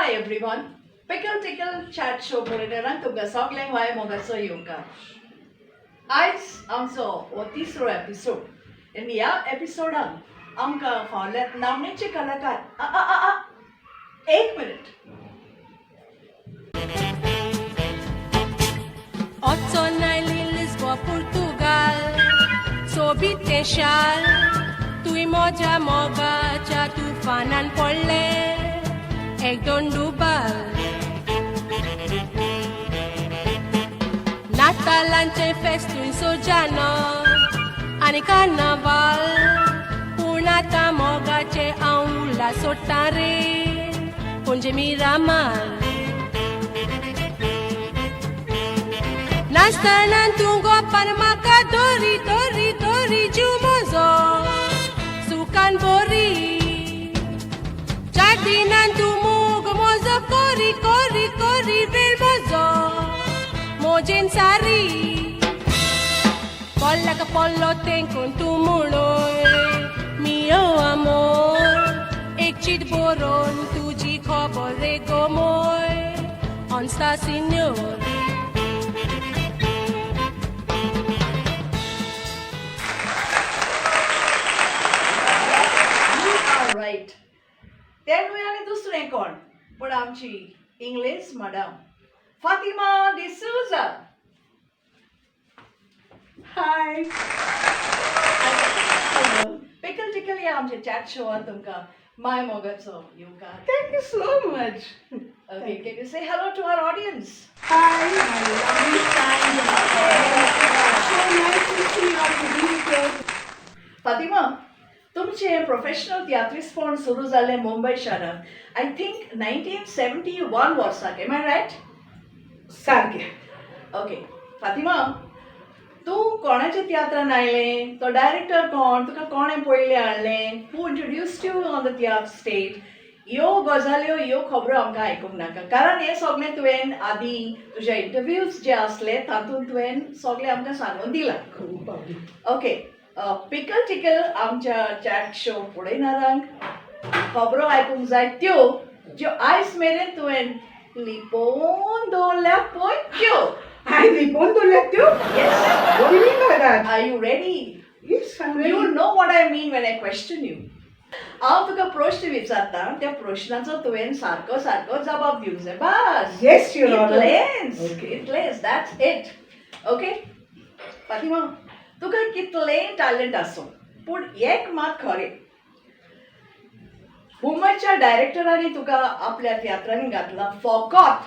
Hi everyone, pickle tickle chat show पळयतल्यांक तुमकां सगल्यांक हांवें मोगाचो येवकार. आयज आमचो हो तिसरो एपिसोड आनी ह्या एपिसोडान आमकां फावल्यात नामनेचे कलाकार. आ, आ, आ, आ, एक मिनिट. वचोन आयली लिस्बो पुर्तुगाल, सोबीत तें शार. तुय म्हज्या मोगाच्या तुफानान पडलें एक दोन डुबाल. नातालांचें फेस्तूय सोजानो आनी कार्नावाल, पूण आतां मोगाचें हांव उल्हास सोडटा रे पणजे मिरामार. नासतना तूं गोपान म्हाका दोरी दोरी दोरी, जीव म्हजो सुखान बोरी. चार दिनान तूं मोग म्हजो कोरी कोरी कोरी, वेळ म्हजो मोजेन सारी. पोल्लाक पोल्लो तेंकून तूं म्हणून मियो आमोर, एक चीट बरोवन तुजी खबर रे गो मोय ऑन्स्ता सिन्योर. You are right. ते न्हय आनी दुसरें कोण पूण आमची इंग्लीश मॅडम फातिमा डिसूजा. हाय. पिकल टिकल ह्या आमच्या चॅट शोवान तुमकां माय मोगाचो येवकार. Thank you so much. Okay, can you say hello to our audience? Hi, my lovely fans. So nice to see you all, to be here. Fatima, तुमचें professional तियात्रिस्पण सुरू जालें मुंबय शारांत, I think 1971 वर्साक. Am I right? सारकें. Okay Fatima, तूं कोणाच्या तियात्रान आयलें? तो डायरेक्टर कोण? तुका कोणें पयलें हाडलें? Who introduced you on the tiatr stage? ह्यो गजाल्यो, ह्यो खबरो आमकां आयकूंक नाका, कारण हें सगळें तुवें आदीं तुज्या इंटरव्यूज जे आसले तातूंत तुवें सगळें आमकां सांगून दिलां. खूब आवडली. ओके, पिकल टिकल आमच्या चॅट शो पळयणारांक खबरो आयकूंक जाय त्यो ज्यो आयज मेरेन तुवें लिपोवन दवरल्यात पळय त्यो. हांवें लिपोवन दवरल्यात त्यो? Yes. What do you mean by that? Are you ready? Yes, I'm ready. You know what I mean when I question you. हांव तुका प्रश्न विचारता, त्या प्रश्नाचो तुवें सारको सारको जबाब दिवंक जाय, बस. Yes, Your Honor. इतलेंच. Okay. इतलेंच, that's it. Okay Fatima, तुका कितलेंय टॅलंट आसूं, पूण एक मात खरें, मुंबयच्या डायरेक्टरांनी तुका आपल्या तियात्रांनी घातला फकत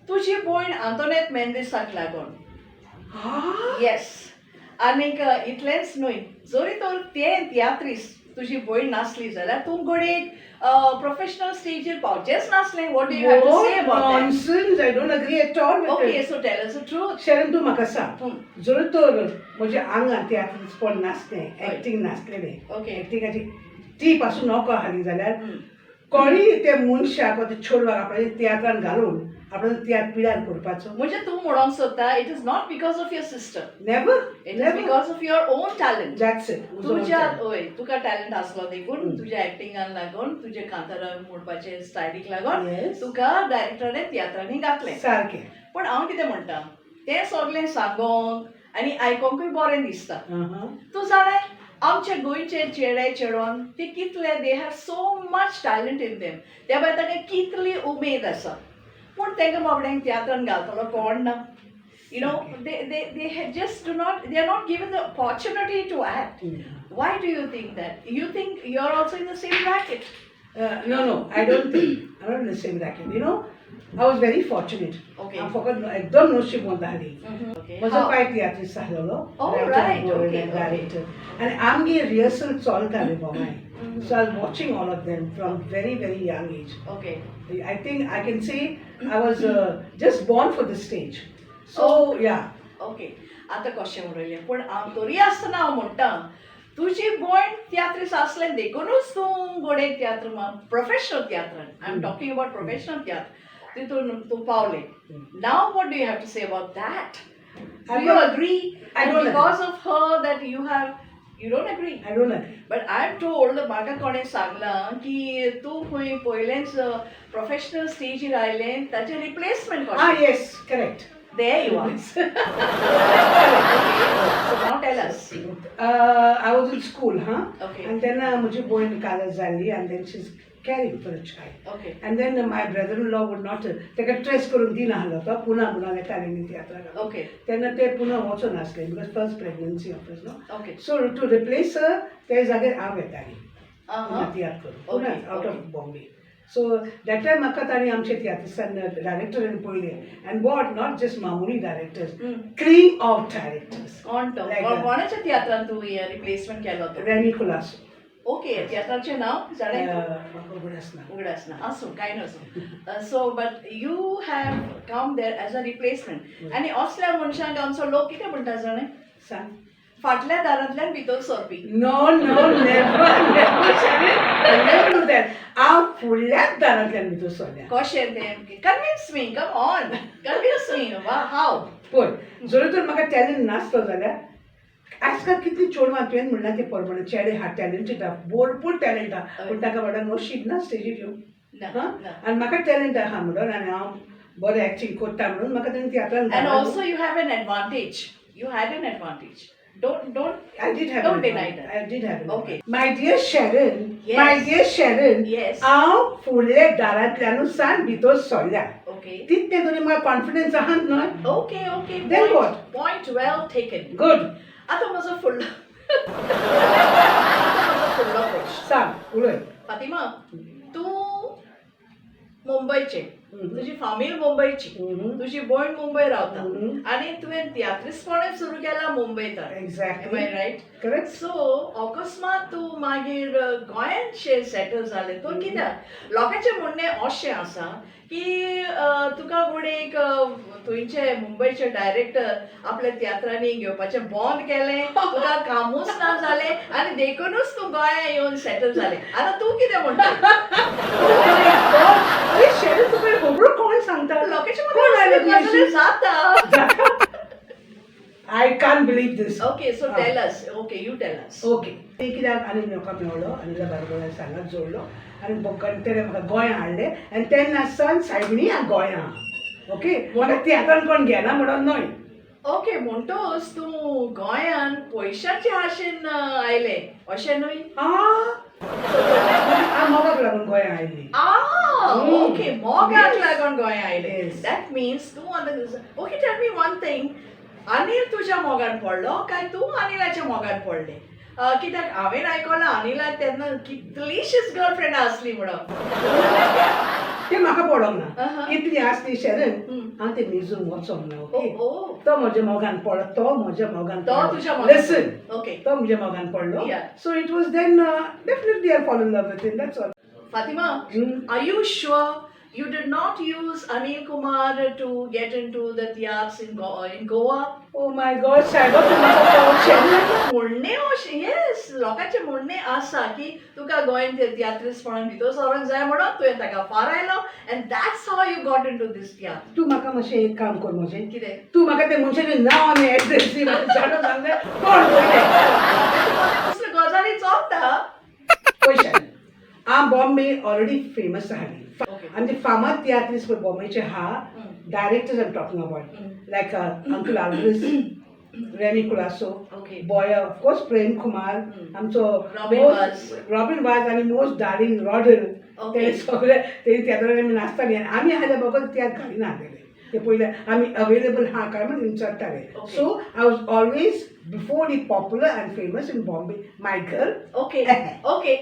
तुजी भयण आंतोनेत मेंदीसाक लागून. Ah, येस, आनीक इतलेंच न्हय, जरी तर तें तियात्रीस तुजी भयण नासली जाल्यार तूं घडये प्रोफेशनल स्टेजीर पावचेंच नासलें. What do you have to say What about that? Nonsense. I don't agree at all with okay, it. So tell us the truth. Sharon, तूं म्हाका सांग, जर तर म्हज्या आंगात तियात्रिस्पण नासलें, एक्टींग नासलेलें, एक्टिंगाची ती पासून नको आसली जाल्यार कोणीय ते मनशाक वा ते चेडवाक आपणाच्या तियात्रान घालून आपणाचो तियात्र पिड्यार करपाचो? म्हणजे तूं म्हणोंक सोदता, it is not because of your sister? Never. It is because of your own talent. That's it. तुज्या, हय, तुका टॅलंट आसलो देखून, तुज्या एक्टिंगान लागून, तुज्या कांतारां म्हणपाचे स्टायलीक लागून तुका डायरेक्टरान तियात्रांनी घातलें. सारकें. पूण हांव कितें म्हणटा, तें सगळें सांगोंक आनी आयकोंकूय बरें दिसता. तूं जाणाय, आमच्या गोंयचे चेडे चेडवान ते कितले, they have so much talent in them. त्या भायर तांकां कितली उमेद आसा, पूण तांकां बाबड्यांक तियात्रान घालतलो कोण ना. You know they they just do not, they are not given the opportunity to act. Why do you think that? You think you are also in the same bracket? No, I don't think. I'm not in the same bracket. I was very fortunate. हांव फकत एकदम नशीब आसली. म्हजो पाय तियात्रीस आसलेलो. Oh, right, okay. Director आनी आमगे रिहर्सल चलताले Bombay. So I was watching all of them from very, very young age. I think I can say I was just born for the stage. So yeah. Okay, आतां कशें उलयलें, पूण हांव तरी आसतना हांव म्हणटा, तुजी भयण तियात्रीस आसलें देखूनच तूं घडये तियात्र, professional तियात्रान, I am talking about professional tiatr, तितून तूं पावलें. Now what do you have to say about that? Do I you don't- agree I don't because of her that you have You don't agree? I don't agree. But I am told, म्हाका कोणें सांगलां की तूं खंय पयलेंच professional स्टेजीर आयलें ताचें रिप्लेसमेंट Ah, कशें. Yes, correct. There you are. So now tell us. I was in school, huh? Okay. And then म्हजी भयण कालच जाली and then she's caring for a child. And then my brother-in-law would not, ताका trace करून दिना आहलो तो पुना पुना येताले न्ही तियात्राक. तेन्ना ते पुना वचून आसले because first pregnancy of no. So to replace ते जाग्यार हांव येताली पुना तियात्र करूं पुना out of Bombay. So that time म्हाका तांणी आमचे तियात्रिस्तान डायरेक्टरान पळयलें, and what, not just मामुली directors, cream of directors. कोण तो? Like कोणाच्या तियात्रान तूं रिप्लेसमेंट केलो तो? रेमी कुलासो. ओके, तियात्राचें नांव जाणें तूं? म्हाका उगडास ना. उगडास ना, आसूं, कांय नासूं. So but you have come there as a replacement आनी असल्या मनशांक आमचो लोक कितें म्हणटा जाणें? सांग. फाटल्या दारांतल्यान भितर सरपी. No, never, never, Sharon. I never do that. हांव फुडल्याच दारांतल्यान भितर सरल्या. कशें तें? Convince me, come on, convince me. वा, हाव? पळय, जरी तर म्हाका टॅलंट नासलो जाल्यार आजकाल कितली चेडवां, तुवें म्हणलां ते प्रमाणे, चेडे आहा, टॅलंटेड आहा, भरपूर टॅलंट आहा, पूण ताका व्हडा नशीब ना स्टेजीर येवंक. ना. हां. ना. आनी म्हाका टॅलंट आहा म्हणून आनी हांव बरें एक्टींग करता म्हणून म्हाका तेणी तियात्रान. And also you have an advantage. You had an advantage. Don't I did have Don't an deny advantage. That. I did have an advantage. My dear Sharon, Yes. my dear Sharon, Yes. हांव फुडल्या दारांतल्यानूच सान भितर सरल्या. तितलें तरी म्हाका confidence आहा न्हय? Okay. Then Point, what? Point well taken. Good. आता म्हजो फुडलो प्रश्न. सांग, उलय. फातिमा, तूं मुंबयचे, तुजी फामील मुंबयची, तुजी भयण मुंबय रावता आनी तुवें तियात्रिस्तपणूय सुरू केला मुंबयत. Am I right? Correct. So अकस्मात तूं मागीर गोंयांत शें सेटल जालें तो कित्याक? लोकांचें म्हणणें अशें आसा की तुका कोण एक थंयचे मुंबयचे डायरेक्टर आपल्या तियात्रांनी घेवपाचें बंद केलें, तुका कामूच ना जालें आनी देखूनच तूं गोंया येवन सेटल जालें. आतां तूं कितें म्हणटा? अरे शेरन, तुका खबर कोण सांगता? लोकांचें कोण आयलें मदें तुजेशी? जाता. I can't believe this. Okay, so tell us. Okay, you tell us. Okay, ते कित्याक आनी लोकांक मेवलो, आनी बरोबर सांगात जोडलो आनी तेणें म्हाका गोंया हाडलें आनी तेन्ना सावन सायबिणी हांव गोंया आहा. ओके, म्हाका तियात्रान कोण घेना म्हणून न्हय. ओके, म्हणटोच तूं गोंयान पयशाचे आशेन आयलें अशें न्हय? आं, हांव मोगाक लागून गोंया आयली. आ, ओके, मोगाक लागून गोंया आयलें. Yes. That means तूं आतां, okay, tell me one thing, Anil तुज्या मोगान पडलो काय तूं अनिलाच्या मोगान पडलें? कित्याक हांवें आयकलां अनिलाक तेन्ना कितलीशीच गर्लफ्रेंड आसली म्हणून. ते म्हाका पडोंक ना. कितली आसली शेरन, हांव ते मेजूंक वचोंक ना. ओके, ओ ओ तो म्हज्या मोगान पडलो, तो म्हज्या मोगान. तो तुज्या मोगान. लिसन. तो म्हज्या मोगान पडलो. So it was then definitely I fall in love with him, that's all. Fatima, are you sure you did not use Anil Kumar to get into the theatres in Goa? Oh my God, सायबा, तूं म्हाका Sheeran. म्हणणें अशें, येस, लोकांचें म्हणणें आसा की तुका गोंयान तियात्रिस्तपणान भितर सरोंक जाय म्हणून तुवें ताका फारायलो and that's how you got into this tiatr. तूं म्हाका मातशें एक काम कर म्हजें. कितें? तूं म्हाका ते मनशाचें नांव आनी एड्रेस दी, म्हाका जाणा सांगले कोण पयलें. असल्यो गजाली चलता. पळय, हांव बॉम्बे ऑलरेडी फेमस आहाली आनी ते फामाद तियात्रीस पळय बॉम्बेचे आहा, directors I'm talking about, like Uncle Alvares, Remy Colaco, boy, of course Prem Kumar, आमचो रॉबिन वाज. रॉबिन वाज आनी मोस्ट डार्लिंग रॉडल. ते सगळे ते तियात्रान आमी नाचताली आनी आमी आयल्या बगर तियात्र घालिना आसलेले. ते पयले आमी अवेलेबल आहा काय म्हणून विचारताले. So I was always before the popular and famous in Bombay, my girl. Okay okay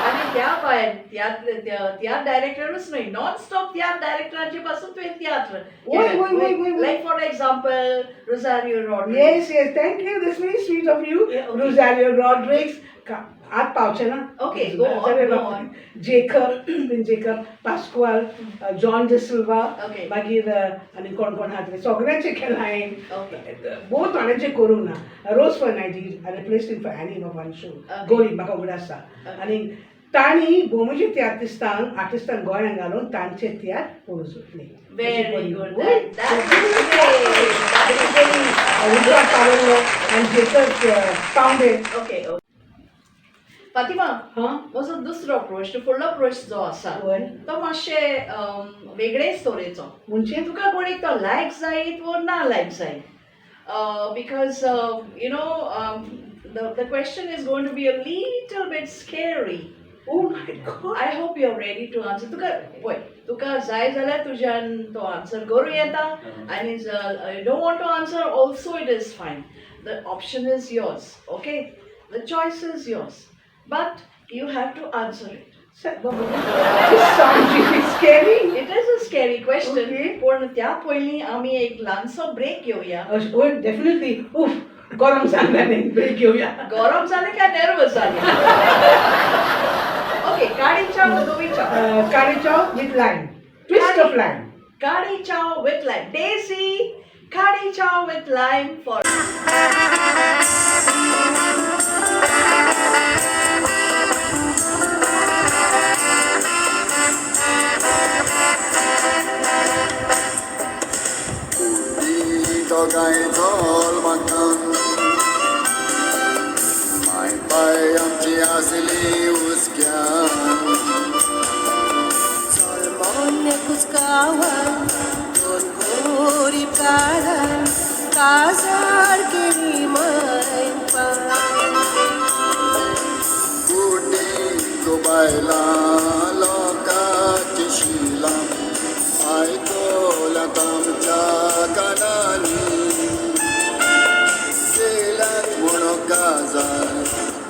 आणि त्या भायर तियात्र तियात्र डायरेक्टरूच न्हय, नॉन स्टॉप तियात्र डायरेक्टरांचे पासून तुवें तियात्र. वय, वय, वय, वय, वय. Like for example Rosario Rodrigues. Yes, thank you. That's very sweet of you. Yeah, okay. Rosario Rodrigues. आत पावचे ना. Okay, go on, go on. Jacob, Pin Jacob, Pascual, John De Silva, मागीर आनी कोण कोण आहा ते सगळ्यांचे केला हांवें. भोव थोड्यांचे करूंक ना. रोज Fernandes, I replaced him for Annie one show. गोरी, म्हाका उगडास आसा. आनी तांणी भोमोचे तियात्रिस्तांक आर्टिस्टांक गोंयांत घालून तांचे तियात्र पळोवंक सोदले. Very good. That is great. That is very उजवाड पावलो आनी जेकर पावंडे. ओके फातिमा, हां. म्हजो दुसरो प्रश्न, फुडलो प्रश्न जो आसा वय. तो मातशे वेगळेच तरेचो. म्हणजे? तुका कोणीक तो लायक जायत वो ना लायक जायत, because the question is going to be a little bit scary. Oh my God. I hope you are ready to answer. तुका पळय, तुका जाय जाल्यार तुज्यान तो आन्सर करूं येता आनी you don't want to answer also, it is fine. The option is yours, okay? The choice is yours, but you have to answer it. This sounds really scary. It is a scary question. पूण त्या पयलीं आमी एक ल्हानसो break घेवया. Oh, definitely. उफ, गरम जालें, ब्रेक घेवया. गरम जालें काय नर्वस जालें? ओके, काडी चाव, गोवी चाव? काडी चाव with lime, twist of lime. Kadhi chow with lime. Desi kadhi chow with lime for दोगांय चोल म्हाका, माय पाय आमची आसली हुस्क्यान. चोलमोन्य कुचकावन दोन गोरी काळान काजार केली मैपान. कुटी गो बायलां लोकांची शिलां आयकोल्यात आमच्या कानांनी, केल्यात म्हणून काजार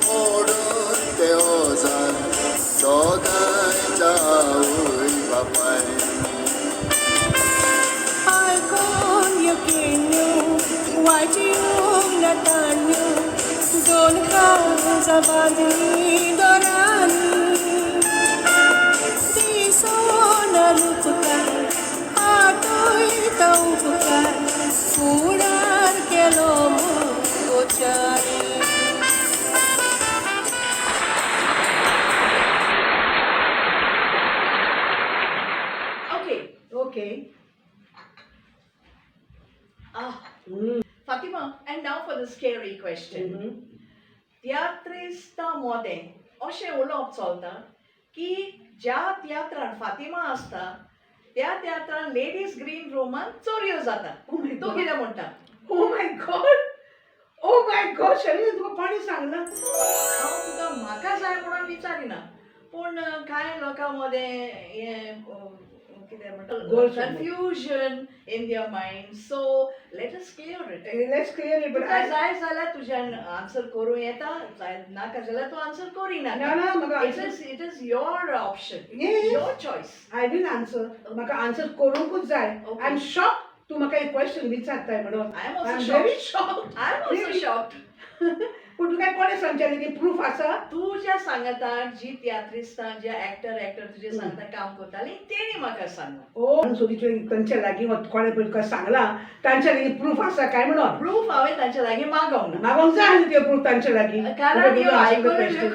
मोडून ते ओजार दोगांयच्या आवय बापाय. आयकोन यकिन्यो वाजियूंक नातान्यो, दोन काळजां बांदली दोरांनी, दिसोना रुपकार आटयता उपकार, फुडार केलो मोगोच्यारी. Okay. Okay. Ah, Fatima, and now for the scary question. तियात्रिस्ता मोदें अशें उलोवप चलता की ज्या तियात्रान फातिमा आसता त्या तियात्रान लेडीज ग्रीन रुमान चोरयो जाता. Oh my तूं God. कितें म्हणटा? Oh my God, oh my God, शरीर तुका कोणी सांगलां? हांव तुका म्हाका जाय म्हणून विचारिना, पूण कांय लोकां मदें हें कितें म्हणटा, गैरसमज. Confusion in their mind, so let us clear it. Let's clear it, but तुका जाय जाल्यार तुज्यान आन्सर करूं येता, जाय नाका जाल्यार तूं आन्सर करिनाका. ना ना, म्हाका It is your option. Yes. Your choice. I will answer. म्हाका आन्सर करूंकूच जाय. I am shock तूं म्हाका एक क्वेश्चन विचारताय म्हणून. I am also I am shocked. Very shocked. I am also Really? Shocked. पूण तुका कोणें सांगचें की प्रूफ आसा? तूं ज्या सांगता, जी तियात्रिस्तां, जे एक्टर एक्टर तुजे सांगता काम करताली, तेणी म्हाका सांगलां. ओ, सोदीचे तांच्या लागीं कोणें पळय तुका सांगलां, तांच्या लागीं प्रूफ आसा काय म्हणून? प्रूफ हांवें तांच्या लागीं मागोंक ना. मागोंक जाय न्ही त्यो प्रूफ तांच्या लागीं. कारण ह्यो आयकलेल्यो,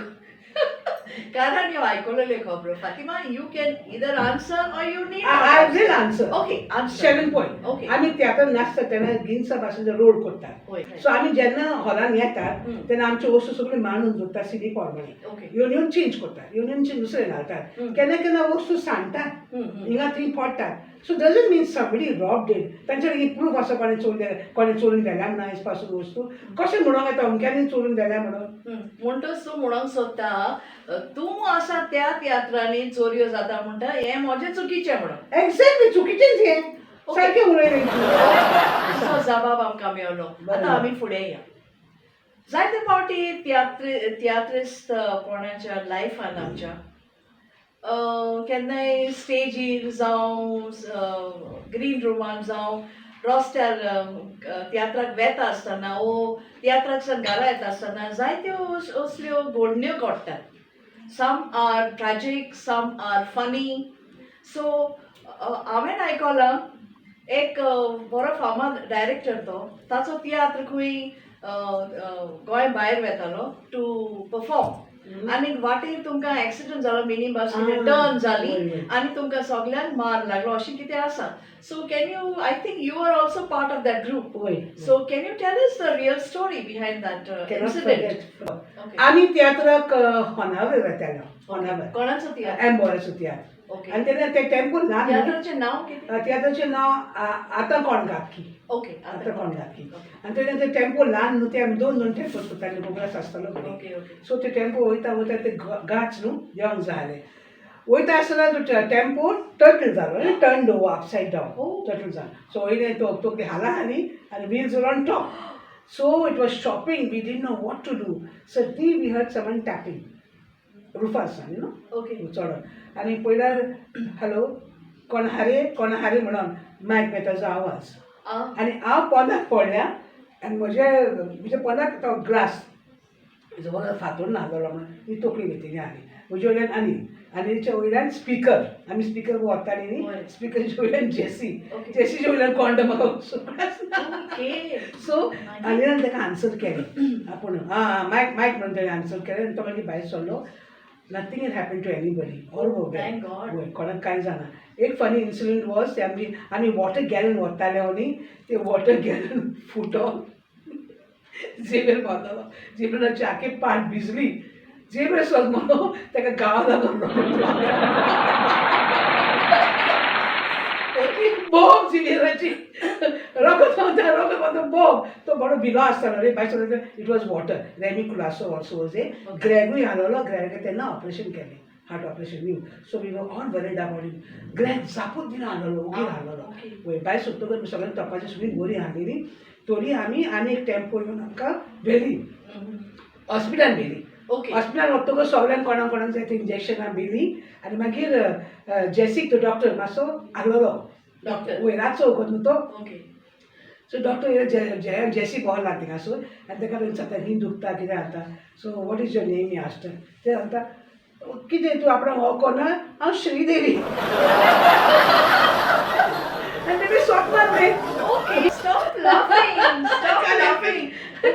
कारण ह्यो आयकलेल्यो खबरो. Fatima, you can either answer or you need I will answer. Okay, answer. Seven point. आमी तियात्र नाचता तेन्ना गिन्सा भाशेचो रोल करतात. सो आमी जेन्ना हॉलान येतात तेन्ना आमच्यो वस्तू सगळ्यो मांडून दवरतात सिडी प्रमाणे. येवन येवन चेंज करतात, येवन येवन दुसरे घालतात. केन्ना केन्ना वस्तू सांडटात, हिंगा थंय पडटात. So doesn't mean somebody robbed it. तांच्या लागीं प्रूफ आसा कोणें चोरले, कोणें चोरून व्हेल्या म्हणून आयज पासून वस्तू कशें म्हणूंक येता अमक्यांनी चोरून व्हेल्या म्हणून? म्हणटच तूं म्हणूंक सोदता, तूं आसा त्या तियात्रांनी चोरयो जाता म्हणटा, हें म्हजें चुकीचें म्हणून. एक्झॅक्टली, चुकीचेंच हें. सारकें उलयलें तूं. असो जबाब आमकां मेवलो. आतां आमी फुडें या. जायते फावटी तियात्रिस्त कोणाच्या लायफान आमच्या केन्नाय स्टेजीर जावं, ग्रीन रुमान जावं, रस्त्यार तियात्राक वेता आसतना वो तियात्राक सावन घरा येता आसतना जायत्यो असल्यो घडण्यो घडटात. Some are tragic, some are funny. So हांवें आयकलां, एक बरो फामाद डायरेक्टर, तो ताचो तियात्र खंय गोंय भायर वेतालो टू परफॉर्म. आनी वाटेर तुमकां एक्सिडंट जालो, मिनी बस टर्न जाली वय, वय. आनी तुमकां सगल्यांक मार लागलो, अशें कितें आसा. So can you, I think you are also part of that group. वय. So can you tell us the real story behind that Cannot incident? forget. Okay. आमी तियात्राक होनावर वेतालो, होनावर. कोणाचो तियात्र? एम्बोराचो तियात्र. आनी तेन्ना ते टेम्पो ल्हान न्हू. तियात्राचें नांव कितें? तियात्राचें नांव आतां कोण घातकी. आतां कोण घातकी. आनी तेन्ना ते टेम्पो ल्हान न्हू, ते आमी दोन दोन टेम्पो करताले, गोबरास आसतालो. ओके ओके सो ते टेम्पो वयता वयता ते गाच न्हू देंवंक जाय आसलें. वयता आसतना तो टेम्पो टर्टल जालो आनी turn over upside down. Turtle जालो. सो वयले तो तकली हाला हाली आनी wheels were on top. So it was stopping, we didn't know what to do. Suddenly we heard someone tapping रुफार सान, you know, चडोन. आनी पळयल्यार, हॅलो, कोण हारे, कोण हारे म्हणून मायक मेताचो आवाज. आनी हांव पोंदाक पडल्या आनी म्हजे पोंदाक तो ग्लास जवळ फातोर नासलेलो म्हणून ही तकली घेतिल्ली आनी म्हजे वयल्यान आनी आनीच्या वयल्यान स्पिकर, आमी स्पिकर व्हरताली न्ही, स्पिकरच्या वयल्यान जेसी. जेसीच्या वयल्यान कोण तो म्हाका सुकडाच. सो आनी ताका आन्सर केलें आपूण, आं मायक मायक म्हणून तेणें आन्सर केलें आनी तो मागीर भायर सरलो. Nothing had happen to anybody, all were Thank God. वय, कोणाक कांय जायना. एक फनी इन्सिडंट वॉज, ते आमी आमी वॉटर गॅलन व्हरताले न्ही, ते वॉटर गॅलन फुटोन झेवियर मारतालो. झेवियराची आख्खी पाट भिजली. झेवियर सजमलो, ताका गांव लागलो बोब झेवियराची, रगत वता, रगत वता, बोब. तो बरो भिलो आसतालो रे भायर. It was water. Remy Colaco also was a, ग्रॅगूय हालोलो. ग्रॅग तेन्ना ऑपरेशन केलें, heart operation new. So we were all worried about him. Greg जापूच दिना हालोलो, ओगी हालोलो. वय, भायर सोदतकच सगळ्यांक तोपाची सगळी बरी हाडलेली. तरी आमी आनी एक टेम्पो येवन आमकां व्हेली, हॉस्पिटलान व्हेली. हॉस्पिटलान वतकच सगळ्यांक कोणाक कोणाक जाय ते इंजेक्शनां दिली आनी मागीर जेसीक तो डॉक्टर मातसो आहलोलो. डॉक्टर. वय, रातचो वखद न्हू तो. सो डॉक्टर जे जेसी पावला थिंगासर आनी ताका विचारता, ही दुखता, कितें जाता, so what is your name, he asked. ते सांगता, कितें तूं आपणाक वळखना, हांव श्रीदेवी. आनी तेणी स्वप्नात न्ही. Okay, stop laughing. Stop laughing.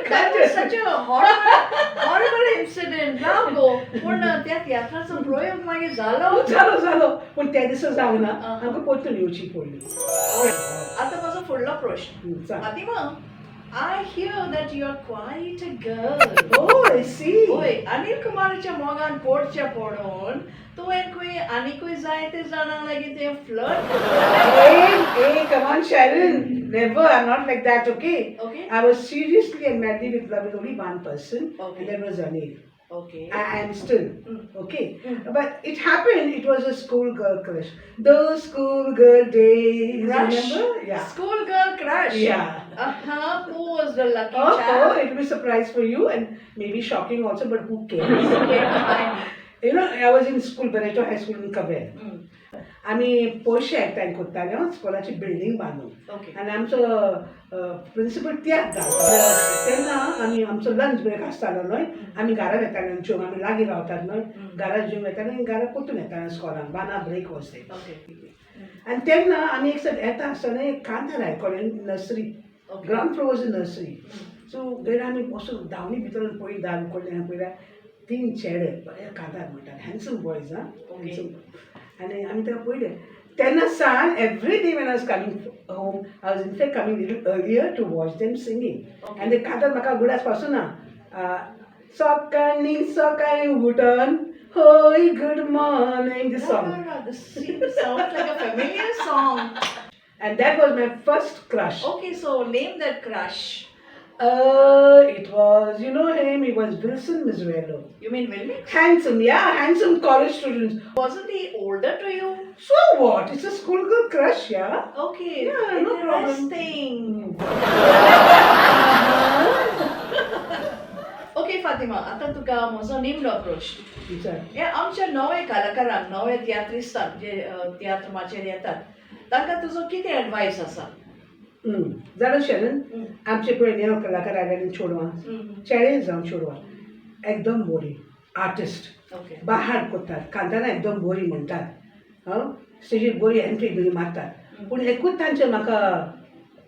That was such a horrible, horrible incident. Now go. पूण त्या तियात्राचो प्रयोग मागीर जालो? जालो जालो, पूण त्या दिसा जावना. आमकां परतून येवची पडली. आतां म्हजो फुडलो प्रश्न. सांग. Fatima, I hear that you are quite a girl. Oh, I see. होय, अनिल कुमाराच्या मोगान पोडच्या पडून तुवें खंय आनिकूय जायते जाणां लागीं ते flirt. Hey, hey, come on, Sharon. Never, I'm not like that, okay? I was seriously and madly with love with only one person, and that was Anil. I am still, okay? But it happened, it was a schoolgirl crush. Those schoolgirl days, Crush? Remember? Yeah. School girl crush. Yeah. Who was the lucky Oh, chap? it'll be a surprise for you and maybe shocking also, but who cares? Okay, fine. I was in school, Barreto High School in Caver. आमी पयशे एकठांय करताले स्कुलाची building बांदून. आनी आमचो principal तियात्र घालतालो. तेन्ना आमी आमचो लंच ब्रेक आसतालो न्हय, आमी घरा वेताले जेवंक. आमी लागीं रावतात न्हय, घरा जेवंक वेताले आनी घरा परतून येताले स्कॉलान. बाना ब्रेक वॉज. आनी तेन्ना आमी एक सायड येता आसतना एक कांतार आयकलें, nursery. Ground floor was nursery. So गेले आमी वचून धांवणी भितर. पयलीं दार उगडलें आनी पयल्यार तीन चेडे बरे कांतार म्हणटाले, हँडसम बॉयज. आं, हँडसम. आनी आमी ताका पयलें. तेन्ना सान every day when I was coming home, I was in fact coming little earlier to watch them singing. आनी ते कांतार म्हाका उगडास पासून ना. सकाळीं सकाळीं उठून होय good morning, this song. This sounds like a familiar song. And that was my first crush. Okay, so name that crush. It was, you know him, it was Wilson Mizuelo. You mean Wilmix? Handsome, yeah, handsome college students. Wasn't he older to you? So what? It's a schoolgirl crush, yeah? Okay. Yeah, no problem. Interesting. Okay, Fatima, आतां तुका म्हजो निमणो प्रश्न. विचार. हे आमच्या नवे कलाकारांक, नवे तियात्रिस्तांक जे तियात्र माचयेर येतात, तांकां तुजो कितें एडवायस आसा? जाणा शरण, आमचे पळय नवे कलाकार आयले आनी चेडवां, चेडे जावं चेडवां, एकदम बरी आर्टिस्ट, बाहार करतात, कांतारां एकदम बरी म्हणटात, हां, स्टेजीर बरी एंट्री बरी मारतात. पूण एकूच तांचे म्हाका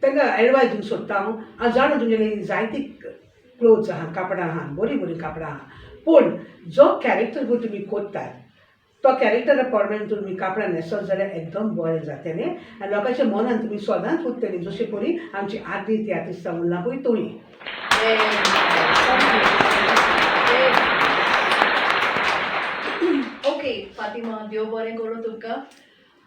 तांकां एडवायस दिवंक सोदता हांव. हांव जाणा तुमचे कडेन जायती क्लोथ्स आहा, कापडां आहा, बरीं बरीं कापडां आहा. पूण जो कॅरेक्टर पळय तुमी कोत्तात तो कॅरेक्टरा प्रमाणे तुमी कापडां न्हेसत जाल्यार एकदम बरें जातलें आनी लोकांच्या मनान तुमी सदांच उरतलीं, जशें परी आमची आदली तियात्रिस्तां उरला पळय तोही. ओके फातिमा, देव बरें करूं तुमकां.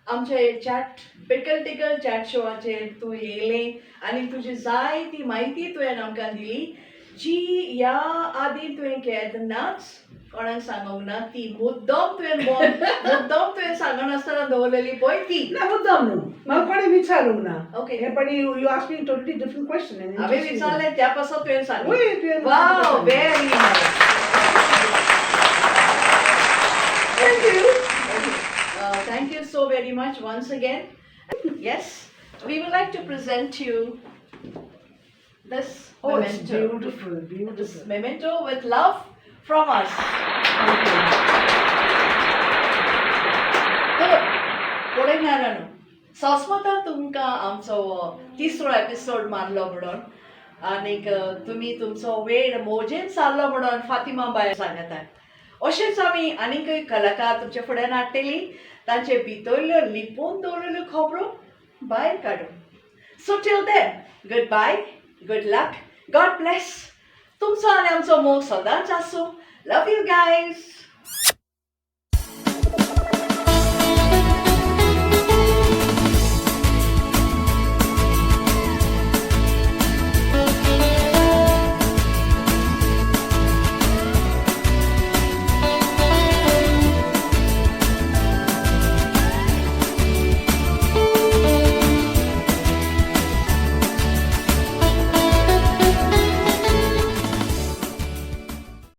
आमचे चॅट बिकल टिकल चॅट शोवाचेर तूं येयलें आनी तुजी जाय ती म्हायती तुवें आमकां दिली, जी ह्या आदीं तुवें केन्नाच कोणाक सांगूंक ना. ती मुद्दम तुवें मुद्दम तुवें सांगनासतना दवरलेली पळय ती. ना, मुद्दम न्हू, म्हाका कोणें विचारूंक ना. ओके. हें पण you ask me totally different question. हांवें विचारलें त्या पासत तुवें सांगलें. वय, तुवें. Wow, very nice. Thank you. Thank you so very much once again. Yes, we would like to present you this Oh, it's memento. beautiful, This beautiful. memento with love from us. तर पळयणाऱ्यांनो, सोसमता तुमकां आमचो हो तिसरो episode मारलो म्हणून आनीक तुमी तुमचो वेळ मोजेन सारलो म्हणून फातिमा बाय सांगता. अशेंच आमी आनीकय कलाकार तुमच्या फुड्यान हाडटली, तांचे भितरल्यो लिपोवन दवरलेल्यो खबरो भायर काडून. So till then, good bye, good luck, God bless. तुमचो आनी आमचो मोग सदांच आसूं. Love you guys.